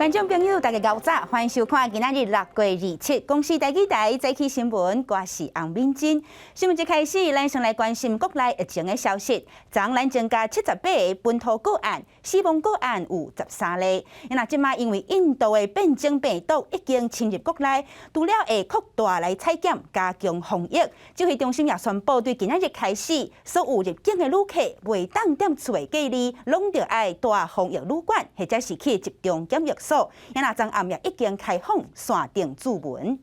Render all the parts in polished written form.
觀眾朋友，大家𠢕早，歡迎收看今仔日6月27公視台語台早起新聞，我是洪敏珍。新聞一開始，咱先來關心國內疫情的消息。昨咱增加78個本土個案，死亡個案有13例。那這馬因為印度的變種病毒已經侵入國內，除了會擴大來採檢、加強防疫，指揮中心也宣布，對今仔日開始，所有入境的旅客袂當踮厝的隔離，攏著愛蹛防疫旅館，或者是去集中檢疫所。那昨暗也已經開放線頂諮詢。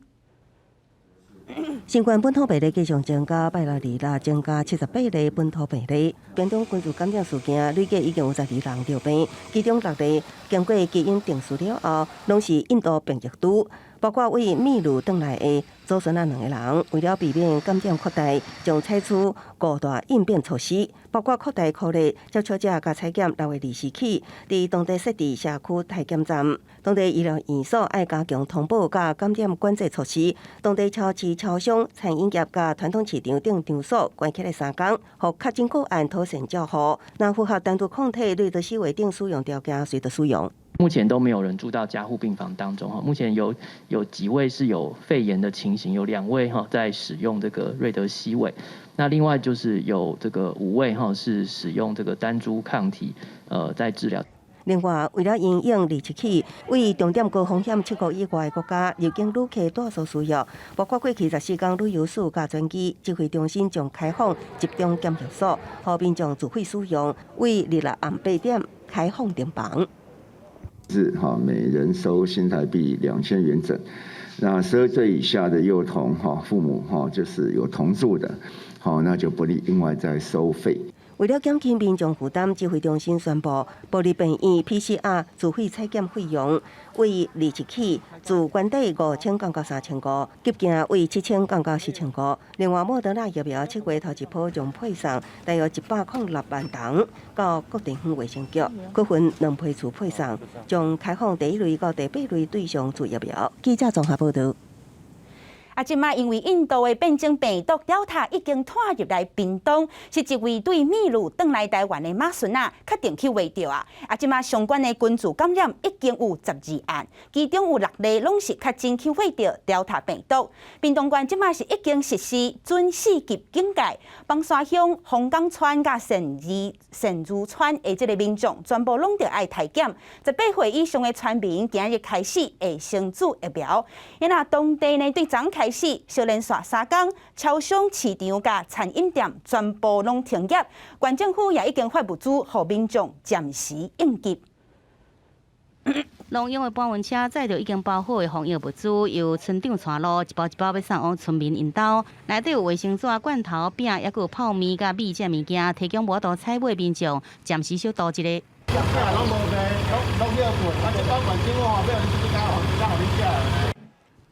新冠本土病例繼續增加，拜六二六增加78例本土病例。屏東群聚感染事件累計已經有12人著病，其中六例經過基因定序了後，攏是印度變異株，包括對秘魯轉來的祖孫仔兩个人。為了避免感染擴大，將採取五大應變措施，包括擴大科列接觸者佮採檢6月20起，佇當地設置社區篩檢站。當地醫療院所愛加強通報佮感染管制措施。當地超市、超商、餐飲業佮傳統市場等場所關起來3工，予確診個案妥善照護。若符合單株抗體、瑞德西韋等使用條件，隨得使用。目前都沒有人住到加護病房當中哈。目前有幾位是有肺炎的情形，有兩位哈在使用這個瑞德西韋。那另外就是有這個五位哈是使用這個單株抗體，在治療。另外，為了因應27起，對重點高風險七國以外的國家入境旅客帶數需要，包括過去14天旅遊史佮轉機，指揮中心將開放集中檢疫所，予民眾自費使用，對26暗8點開放訂房。是哈，每人收新台幣2000元整。那12歲以下的幼童哈，父母哈就是有同住的，好，那就不另外再收費。為了減輕民眾負擔，指揮中心宣布，部立病院 PCR 自費採檢費用，對27起自原底5000降到3000塊，急件對7000降到4000塊。另外，莫德納疫苗7月頭一波將配送大約106萬筒到各地方衛生局，閣分兩批次配送，將開放第一類到第八類對象注疫苗。記者綜合報導。啊，這馬因為印度的變種病毒 Delta 已經拖入來屏東，是一位對秘魯轉來台灣的媽孫仔確定去秽著啊！啊，這馬相關的群聚感染已經有12案，其中有六例攏是確診去秽著 Delta 病毒。屏東縣這馬是已經實施準四級警戒，枋山鄉、鳳港村佮善如村的這个民眾全部攏著愛篩檢。18歲以上的村民今日開始會先注疫苗。那當地呢對昨開始，小連續3工，超商、市場佮餐飲店全部攏停業。縣政府也已經發物資，予民眾暫時應急。農用的搬運車載著已經包好的防疫物資，由村長帶路，一包一包欲送往村民𪜶兜。內底有衛生紙、罐頭、餅，抑閣有泡麵佮米這物件，提供無法度採買民眾暫時小度一下。攏無賣，攏攏休睏，啊，這包縣政府吼，欲予恁這家，才予恁食。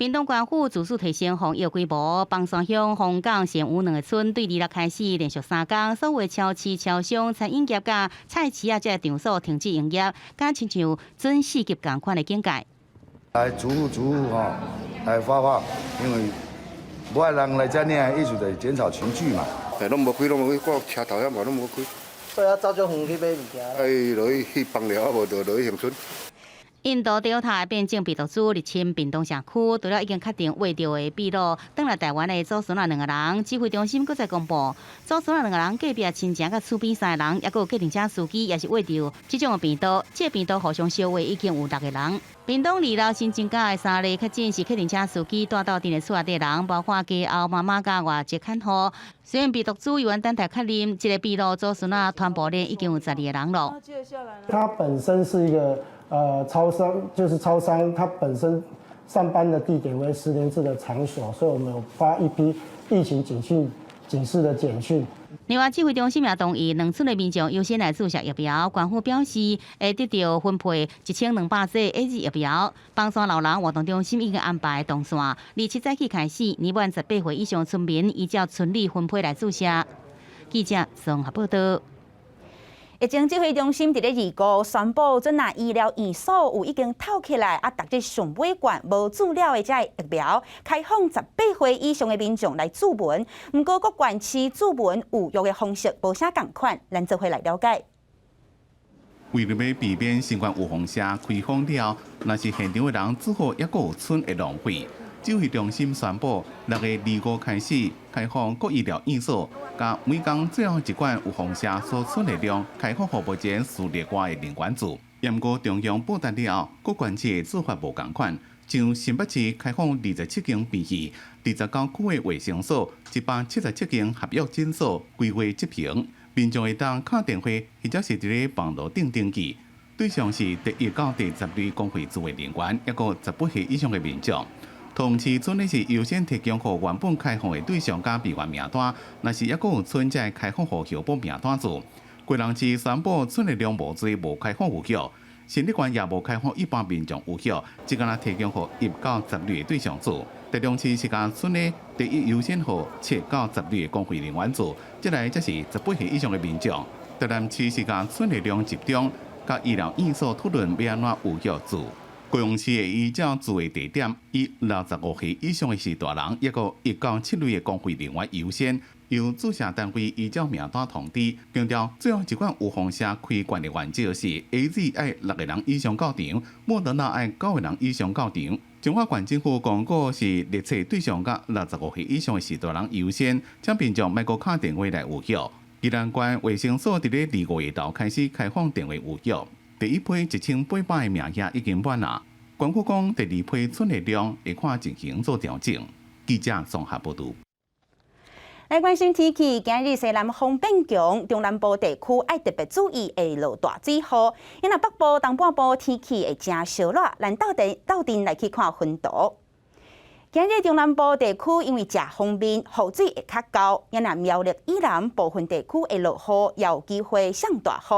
屏東縣府持續提升防疫規模，枋山鄉、鳳港、善如兩个村對26開始連續三工，所有超市、超商、餐飲業佮菜市仔這个場所停止營業，敢親像準四級仝款的警戒。來逐戶逐戶吼來發放，因為無愛人來遮領，意思就是減少群聚嘛。欸，攏無開，攏無開，掛車頭遐嘛攏無開。所以啊，走足遠去買物件。愛落去去枋寮，啊無就落去恆春。印度 Delta 變種病毒株入侵屏東社區，除了已經確定秽著的秘魯轉來台灣的祖孫仔兩个人，指揮中心閣再公布，祖孫仔兩个人隔壁親情佮厝邊三个人，抑閣有計程車司機也是秽著這種的病毒。這个病毒互相相秽已經有六个人。屏東二樓新增加的三例確診是計程車司機帶鬥陣佇厝內底人，包括家後媽媽佮外籍看護。雖然病毒株猶原等待確認，這个秘魯祖孫仔傳播鏈已經有12个人囉。它本身是一個超商，就是超商，它本身上班的地點為實聯制的場所，所以我們有發一批疫情警訊、警示的簡訊。另外，指揮中心也同意兩村的民眾優先來注射疫苗。縣府表示會得著分配1200劑 AZ 疫苗。枋山老人活動中心已經安排動線，27早起開始，年滿18歲以上村民依照村里分配來注射。記者綜合報道。疫情指揮中心佇咧25宣布，準若醫療院所有已經透起來啊，逐日上尾罐無注了的這个疫苗，開放18歲以上的民眾來注文。毋過各縣市注文預約的方式無啥仝款，咱做伙來了解。為著欲避免新冠有風車開放了，若是現場的人煮予猶閣有賰會浪費。指揮中心宣布，6月25開始開放各醫療院所，共每工最後一罐有風車所賰的量開放予目前序列外的人員做。毋過中央報達了後，各縣市的做法無仝款，像新北市開放27間病院、29區的衛生所、177間合約診所規劃執行。民眾會當敲電話或者是佇咧網路頂登記，對象是第一到第十類公費自費人員，抑閣18歲以上的民眾。同時，陣的是優先提供予原本開放的對象佮備案名單，若是抑閣有賰，才會開放予候補名單做。基隆市宣布賰的量無濟，無開放預約，新竹縣也無開放一般民眾預約，只干焦提供予一到十類的對象做。台中市是共賰的第一優先予7到10類的公費人員做，再來才是18歲以上的民眾。台南市是共賰的量集中，佮醫療院所討論欲按怎預約做。高雄市會依照住的地點，以65歲以上的序大人，抑閣1到7類的公費人員優先，由注射單位依照名單通知。強調最後一罐有風車開罐的原則是 AZ 愛六個人以上到場，莫德納愛九個人以上到場。彰化縣政府公告是列冊對象佮65歲以上的序大人優先，請民眾莫閣敲電話來預約。宜蘭縣衛生所佇咧25日頭開始開放電話預約，第一批1800個名額已經滿啦。官府講第二批賰的量會看情形做調整。記者綜合報導。來關心天氣，今日西南風變強，中南部地區愛特別注意會落大水雨。因為北部、東半部天氣會誠燒熱，咱鬥陣鬥陣來去看溫度。今日中南部地區因為食鋒面，雨水會較厚，因為苗栗以南部分地區會落雨，也有機會上大雨。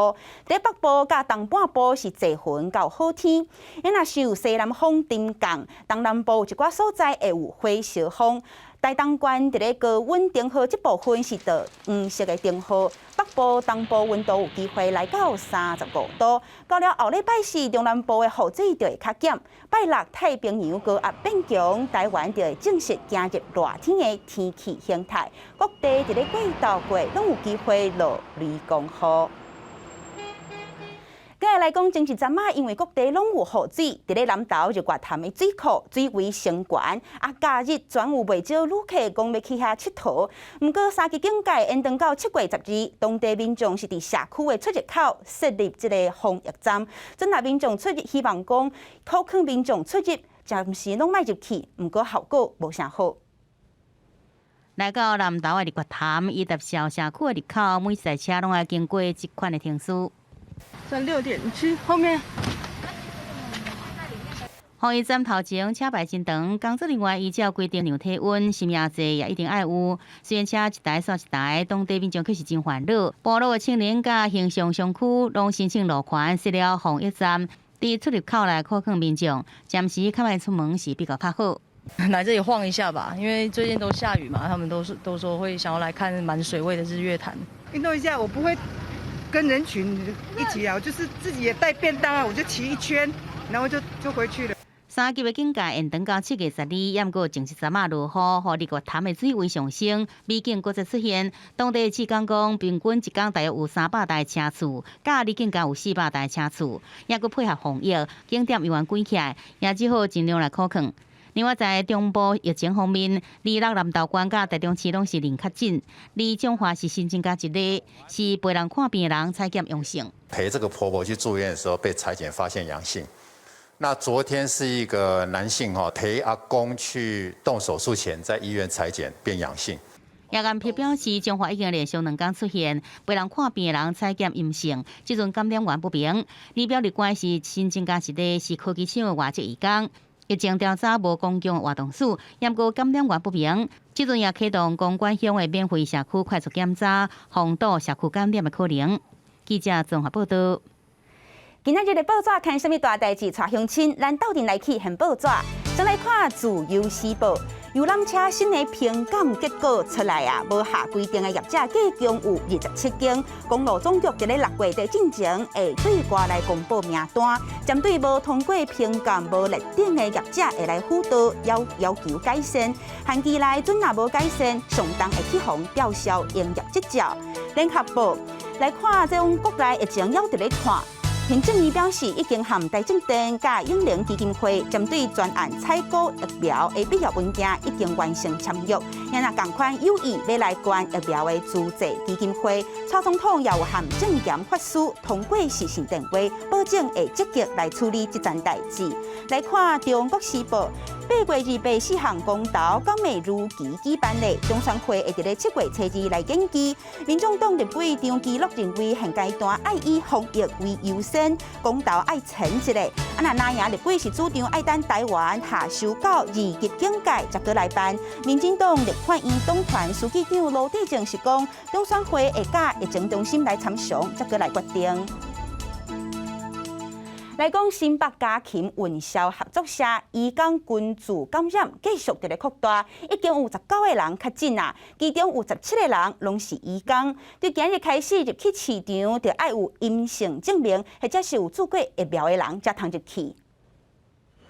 佇北部佮東半部是濟雲到好天，因為受西南風沉降，東南部有一寡所在會有火燒風。台東縣佇咧高溫燈號這部分是著黃色的燈號，北部、東部溫度有機會來到35度。到了後禮拜四，中南部的雨水就會較減。拜六太平洋高壓變強，台灣就會正式進入熱天的天氣形態，各地佇咧過晝過攏有機會落雷公雨。接下來講，前一陣仔，因為各地攏有雨水，佇咧南投日月潭的水庫水位升懸，啊，假日轉有袂少旅客講欲去遐𨑨迌。毋過三級警戒延長到7月12，當地民眾是佇社區的出入口設立這个防疫站，準納民眾出入，希望講苦勸民眾出入，暫時攏莫入去，毋過效果無啥好。來到南投的日月潭，伊特社社區的入口，每一台車攏愛經過這款的程序。在6點去後面。防疫站頭前車排真長，工作人員依照規定量體溫，實名制也一定愛有。雖然車一台煞一台，當地民眾卻是真煩惱。部落的青年佮興祥商區攏申請路權設了防疫站，佇出入口來苦勸民眾，暫時較莫出門是比較較好。來這裡晃一下吧，因為最近都下雨嘛，他們都是都說會想要來看滿水位的日月潭。運動一下，我不會跟人群一起啊，我就是自己也帶便當啊，我就騎一圈，然後就回去了。三級的警戒延長到7月12，毋過前一陣仔落雨，予日月潭的水位上升，美景閣再出現。當地志工講，平均一工大約有300台車次，佮離境間有400台車次，抑閣配合防疫，景點猶原關起來，也只好盡量來苦勸。另外，在中部疫情方面，26南投縣佮台中市攏是零確診，而彰化是新增加一例，是陪人看病的人採檢陽性。陪這個婆婆去住院的時候，被採檢發現陽性。那昨天是一個男性哈，陪阿公去動手術前，在醫院採檢變陽性。葉元皮表示，彰化已經連續兩工出現陪人看病的人採檢陰性，這陣感染源不明。李表立關是新增加一例，是科技廠的外籍移工。疫情調查無公共活動史，毋過感染源不明。這陣也啟動公館鄉的免費社區快速檢查，防堵社區感染的可能。記者綜合報道。今仔日的報紙看啥物大代誌？帶鄉親，咱鬥陣來去現報紙。先來看《自由時報》，遊覽車新的評鑑結果出來啊，無合規定的業者計共有27間。公路總局佇咧6月底進前會對外來公布名單，針對無通過評鑑、無列頂的業者，會來輔導要要求改善。限期內準若無改善，上重會去予吊銷營業執照。聯合報來看這種國內疫情猶佇咧看。行政院表示，已經和台積電佮永齡基金會針對專案採購疫苗的必要文件已經完成簽約。也若仝款有意欲來捐疫苗的資濟基金會，蔡總統也有和證嚴法師通過視訊電話，保證會積極來處理這樁代誌。來看《中國時報》，8月28四項公投敢會如期舉辦咧？中選會會佇咧7月初2來研議。民眾黨立委張其祿認為，現階段愛以防疫為優先，公投愛延一下。啊，若藍營立委是主張愛等台灣下修到二級警戒，才閣來辦。民進黨立法院黨團書記長盧智正是講，中選會會佮疫情中心來參詳，才閣來決定。來講新北家禽運銷合作社，移工群聚感染繼續佇咧擴大，已經有19個人確診啊，其中有17個人攏是移工。對今日開始入去市場，就愛有陰性證明，或者是有注過疫苗的人才通入去。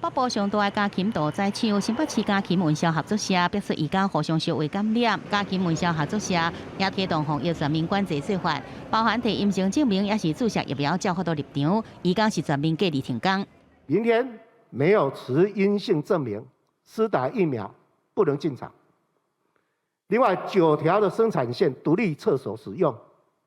北部上大的家禽屠宰場，新北市家禽運銷合作社表示，移工互相相會感染。家禽運銷合作社也啟動防疫全面管制做法，包含提陰性證明，抑是注射疫苗，才有法度入場。移工是全面隔離停工。明天沒有持陰性證明、施打疫苗不能進場。另外，9條的生產線獨立廁所使用，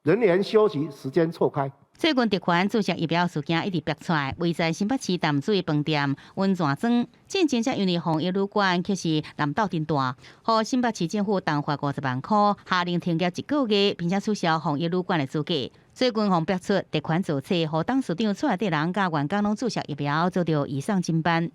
人員休息時間錯開。最近特權注射疫苗事件一直爆出來，位在新北市淡水飯店溫泉莊，進前才因為防疫旅館卻是濫鬥真大，予新北市政府重罰50萬箍，下令停業一個月，並且取消防疫旅館的資格。最近予爆出特權做冊，予董事長厝內底人佮員工攏注射疫苗，遭著移送偵辦。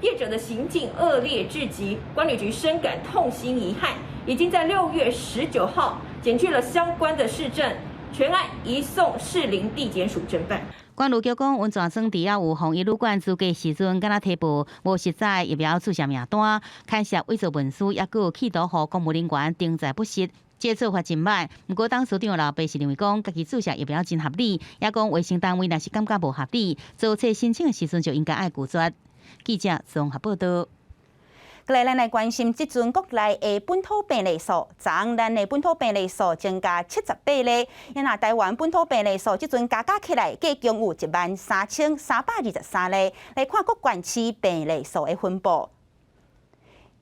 業者的行徑惡劣至極，管理局深感痛心遺憾，已經在6月19號檢具了相關的事證。全案移送士林地檢署偵辦。管理局講，溫泉莊佇猶有防疫旅館資格時陣，敢若提報無實在疫苗注射名單，牽涉偽造文書，抑閣有企圖予公務人員定罪不實，這做法真歹。毋過董事長老爸是認為講，家己注射疫苗真合理，也講衛生單位若是感覺無合理，做冊申請的時陣就應該愛拒絕。記者綜合報道。過來，咱來關心這陣國內的本土病例數，昨昏咱的本土病例數增加78例，因若台灣本土病例數這陣加加起來，計共有13,323例。來看各縣市病例數的分布。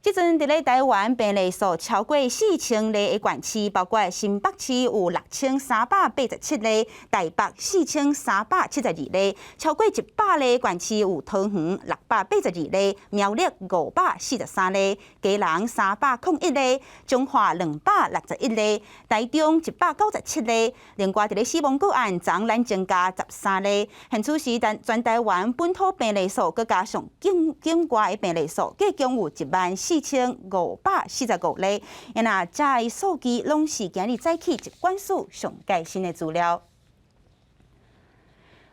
這陣佇咧台灣病例數超過4000例的縣市，包括新北市有6387例，台北4372例，超過100例縣市有桃園682例，苗栗543例，基隆301例，彰化261例，台中197例。另外，佇咧死亡個案，昨昏咱增加13例。現此時，但全台灣本土病例數，閣加上境境外的病例數，計共有14,545例。若這个數據攏是今日早起疾管署上蓋新的資料。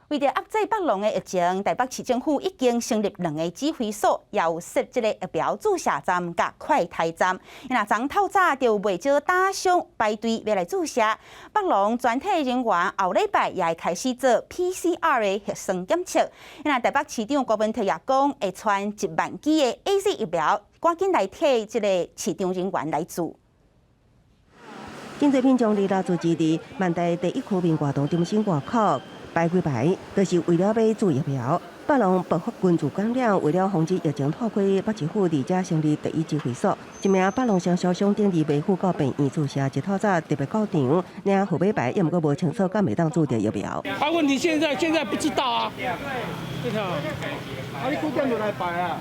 為著壓制北龍的疫情，台北市政府已經成立兩个指揮所，也有設這个疫苗注射站佮快篩站。若昨透早就有袂少打商排隊欲來注射。北龍全體人員後禮拜也會開始做 PCR 的核酸檢測。若台北市長柯文哲也講，會傳1萬劑的 AZ 疫苗，趕緊來替這个市場人員來注。真濟民眾貳六聚集佇萬大第一區民活動中心外口排幾排，就是為了欲注疫苗。北龍爆發群聚感染，為了防止疫情拖開，北市府佇遮成立第一指揮所。一名北龍承銷商頂佇袂赴到病院注射，一透早特別到場領號碼牌，抑毋過無清楚敢會當注著疫苗。啊，問題現在不知道啊。對啊。啊，你幾點就來排啊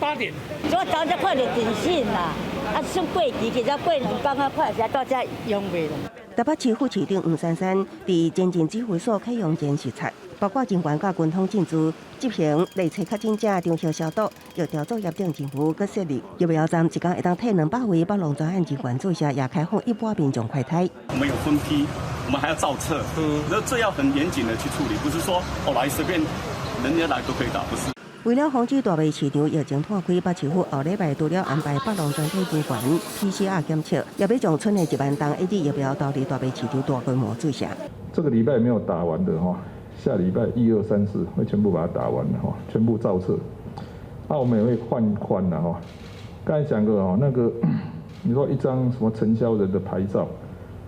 ？8點。我早才看著電視啦，啊，算過期，其實過2工啊，看時到遮用袂落。台北市副市長黃珊珊佇前進指揮所啟用前視察，包括人員佮軍統進駐執行內測確診者場所消毒、疫調作業等任務，閣設立疫苗站，一工會當替200位北龍專案人員注射，也開放一般民眾快篩。我們有分批，我們還要造冊，那這要很嚴謹的去處理，不是說哦來隨便人家來都可以打，不是。為了防止大麥市場疫情拖開，北市府後禮拜除了安排北龍全體人員 PCR 檢測，也欲將賰的1萬筒 AZ 疫苗投入大麥市場大規模注射。這個禮拜沒有打完的哈，下禮拜一二三四會全部把它打完的哈，全部造冊。那我們也會放寬了哈。剛才講過哦，那個你說一張什麼承銷人的牌照，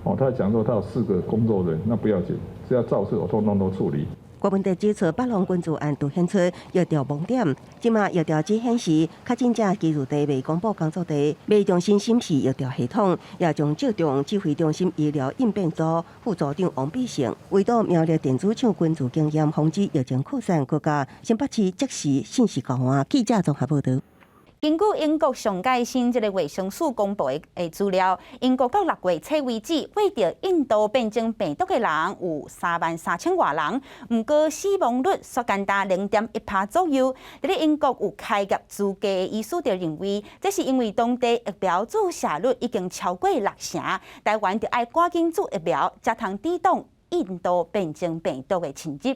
哦，他講說他有四個工作人員，那不要緊，只要造冊我通通都處理。郭文德指出，北龍軍事案凸顯出疫調盲點，這馬疫調只顯示確診者居住地未公布工作地，欲重新審視疫調系統，也將借重指揮中心醫療應變組副組長王必勝，圍堵苗栗電子廠軍事經驗，防止疫情擴散，閣佮新北市即時信息交換。記者綜合報導。根據英國上蓋新這个衛生署公布的資料，英國到6月初為止，患著印度變種病毒的人有33,000外人，毋過死亡率煞干焦0.1趴左右。佇咧英國有開業資格的醫師就認為，這是因為當地疫苗注射率已經超過六成，台灣就愛趕緊注疫苗，才通抵擋印度變種病毒的侵入。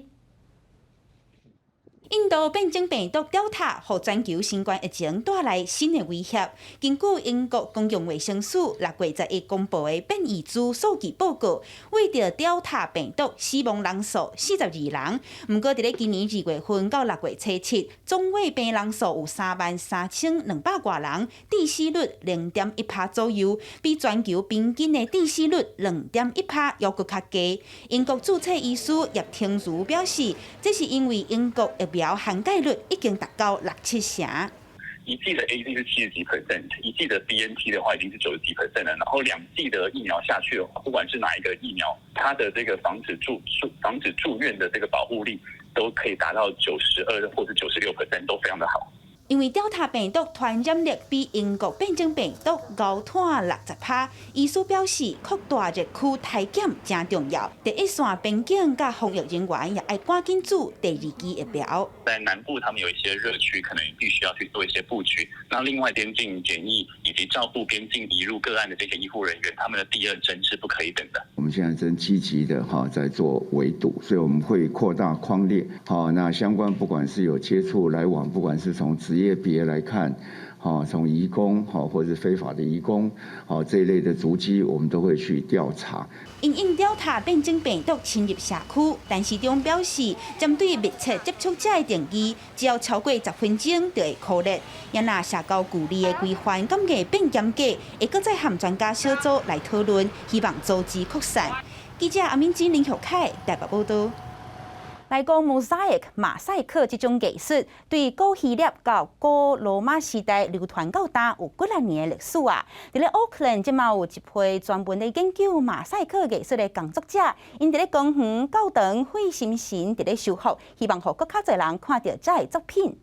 印度變種病毒 Delta，予全球新冠疫情帶來新的威脅。根據英國公共衛生署6月11公布的變異株數據報告，患著 Delta 病毒死亡人數42人。毋過，佇咧今年2月份到6月初7，總患病人數有33,200外人，致死率0.1趴左右，比全球平均的致死率2.1趴猶閣較低。英國註冊醫師葉廷如表示，這是因為英國疫苗涵蓋率已經達到六七成。一劑的 AZ 是70幾 percent，一劑的 BNT 的話已經是90幾 percent 了。然後兩劑的疫苗下去的話，不管是哪一個疫苗，它的這個防止住院的這個保護力都可以達到92或者96 percent，都非常的好。因為 Delta 病毒傳染力比英國變種病毒高湠60趴，醫師表示，擴大熱區篩檢誠重要。第一線邊境佮防疫人員也愛趕緊注第二劑疫苗。在南部，他們有一些熱區，可能必須要去做一些布局。那另外，邊境檢疫以及照顧邊境移入個案的這些醫護人員，他們的第二針是不可以等的。我們現在正積極的哈在做圍堵，所以我們會擴大匡列。好，那相關不管是有接觸來往，不管是從職業別來看，哈，從移工哈或者非法的移工，好這一類的足跡，我們都會去調查。因應 Delta 變種病毒侵入社區，陳時中表示，針對密切接觸者的定義，只要超過10分鐘就會箍熱。也若社交距離的規範敢會變嚴格，會閣再和專家小組來討論，希望阻止擴散。記者阿敏金林玉凱台北報導。來講 mosaic 馬賽克這種藝術，對古希臘到古羅馬時代流傳到今有幾百年的歷史啊！佇咧奧克蘭，這馬有一批專門咧研究馬賽克藝術的工作者，𪜶佇咧公園、教堂、血心神佇咧修復，希望予閣較濟人看著這个作品。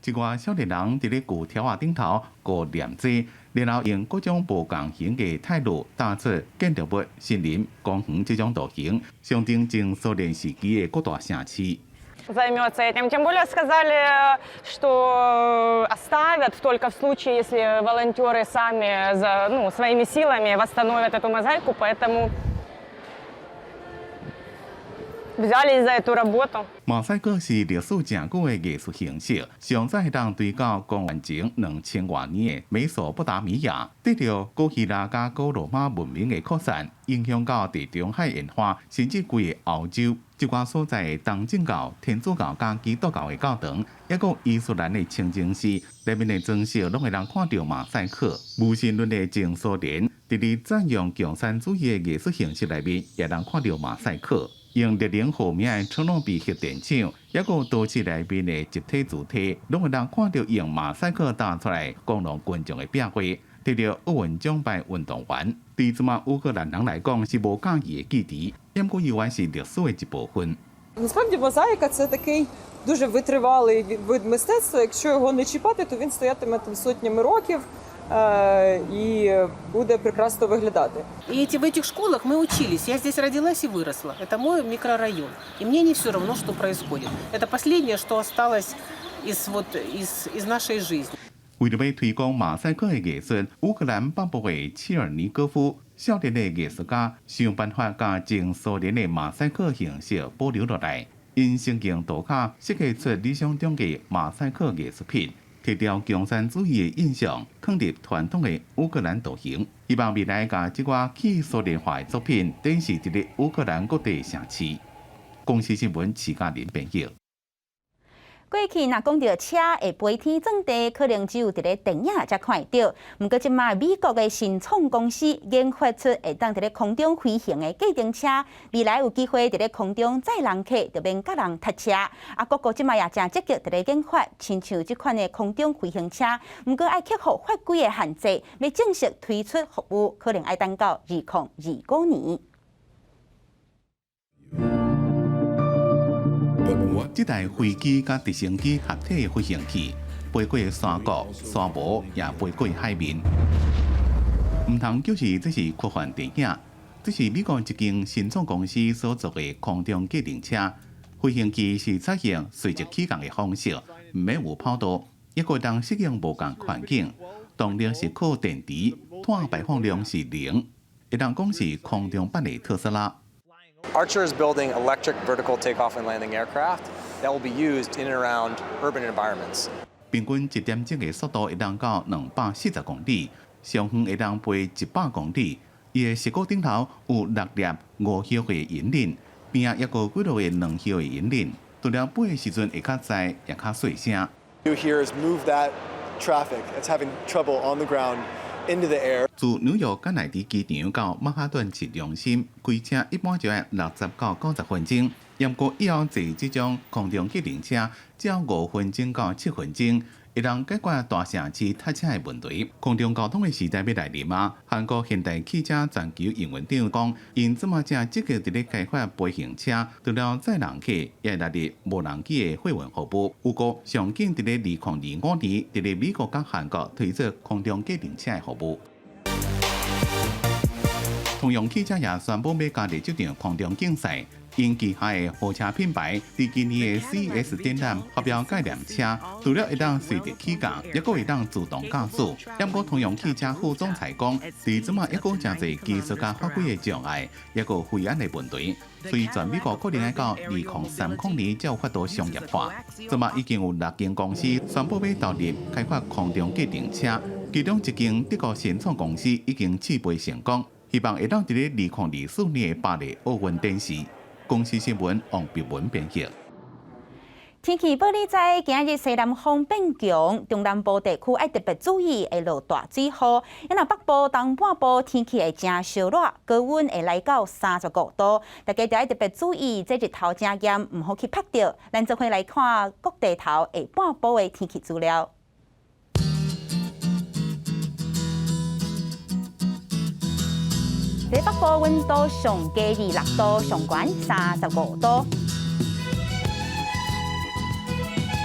一寡少年人佇咧舊柱仔頂頭糊黏劑，然後用各種無仝形的泰路搭出建築物、森林、公園這種圖形，象徵前蘇聯時期的各大城市。 Займется этим. Тем более сказали, что оставят только в случае, если волонтеры сами за, ну, своими силами восстановят эту мозаику, поэтому взялись за эту работу. 馬賽克是歷史誠久的藝術形式，上早會當追到公元前2000外年的美索不達米亞，得著古希臘佮古羅馬文明的擴散，影響到地中海沿岸，甚至規个歐洲。這寡所在的東正教、天主教佮基督教的教堂，抑閣伊斯蘭的清真寺，內面的裝飾攏會當看著馬賽克。無神論的前蘇聯，佇咧讚揚共產主義的藝術形式內面，也通看著馬賽克。用熱能號名的車諾比核電廠，抑閣都市內面的集體主體，攏會當看著用馬賽克打出來工農群眾的壁畫，得著奧運獎牌運動員，對這馬烏克蘭人來講是無佮意的記憶，毋過猶原是歷史的一部分。 Насправді мозаїка це такий дуже витривалий вид мистецтва. Якщо його не чіпати, то він стоятиме там сотнями років і буде прекрасно виглядати. И в этих школах мы учились. Я здесь родилась и выросла. Это мой микрорайон. И мне не все равно, что происходит. Это последнее, что осталось вот, из нашей жизни. 為著欲推廣馬賽克的藝術，烏克蘭北部的切爾尼戈夫少年的藝術家想辦法共前蘇聯的馬賽克形式保留落來，𪜶先用塗跤設計出理想中的馬賽克藝術品，提掉共產主義的印象，囥佇傳統的烏克蘭圖形，希望未來共這寡去蘇聯化的作品展示佇咧烏克蘭各地城市。公視新聞徐嘉玲編譯。過去若講著車會飛天鑽地，可能只有佇咧電影才看會著。毋過這馬美國的新創公司研發出會當佇咧空中飛行的計程車，未來有機會佇咧空中載人客，就免佮人踏車。啊，各國這馬也誠積極佇咧研發，親像這款的空中飛行車。毋過愛克服法規的限制，欲正式推出服務，可能愛等到2025年。這台飛機佮直升機合體的飛行器，飛過山谷、沙漠，也飛過海面。毋通叫是這是科幻電影，這是美國一間新創公司所做的空中計程車。飛行器是採用垂直起降的方式，毋免有跑道，猶閣會當適應無仝環境。動力是靠電池，碳排放量是零，會當講是空中版的特斯拉。 Archer is building electric vertical takeoff and landing aircraft that will be used in and around urban environments. 平均一點鐘的速度會當到240公里，上遠會當飛100公里。伊的翼骨頂頭有六粒5毫的引擎，邊仔猶閣有幾落個2毫的引擎。除了飛的時陣會較載，也較細聲。 Do here is move that traffic that's having trouble on the ground into the air. 自紐約甘迺迪機場到曼哈頓市中心，開車一般就愛60到90分鐘。毋過以後坐這種空中計程車，只要5分鐘到7分鐘，會當解決大城市塞車的問題。空中交通的時代欲來臨啊！韓國現代汽車全球營運長講，𪜶這馬正積極佇咧開發飛行車，除了載人客，也會納入無人機的貨運服務。預估上緊佇咧2025年，佇咧美國佮韓國推出空中計程車的服務。通用汽車也宣布欲加入這場空中競賽。𪜶旗下的豪車品牌，佇今年的 CES 展覽發表概念車，除了會當垂直起降，猶閣會當自動駕駛。毋過通用汽車副總裁講，佇這馬猶閣誠濟技術佮法規的障礙，猶閣飛安的問題，所以全美國可能愛到2030年才有法度商業化。這馬已經有六間公司宣布欲投入開發空中計程車，其中一間德國新創公司已經試飛成功，希望會當佇咧2024年的巴黎奧運展示。公視新聞王碧文編譯。天氣報你知，今日西南風變強，中南部地區愛特別注意會落大水雨。若北部、東半部天氣會誠燒熱，高溫會來到35度，大家著愛特別注意，這日頭誠炎，毋好去曝著。咱做伙來看各地頭下半晡的天氣資料。佇北部溫度上低26度，上懸35度。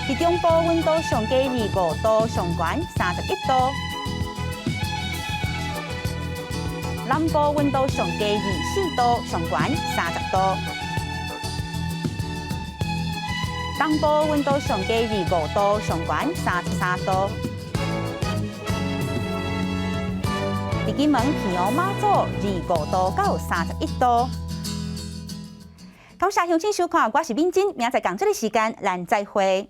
佇中部溫度上低25度，上懸31度。南部溫度上低24度，上懸30度。東部溫度上低25度，上懸33度。佇金門、平陽、馬祖25度到31度。感謝鄉親收看，我是敏珍，明仔載仝這个時間，咱再會。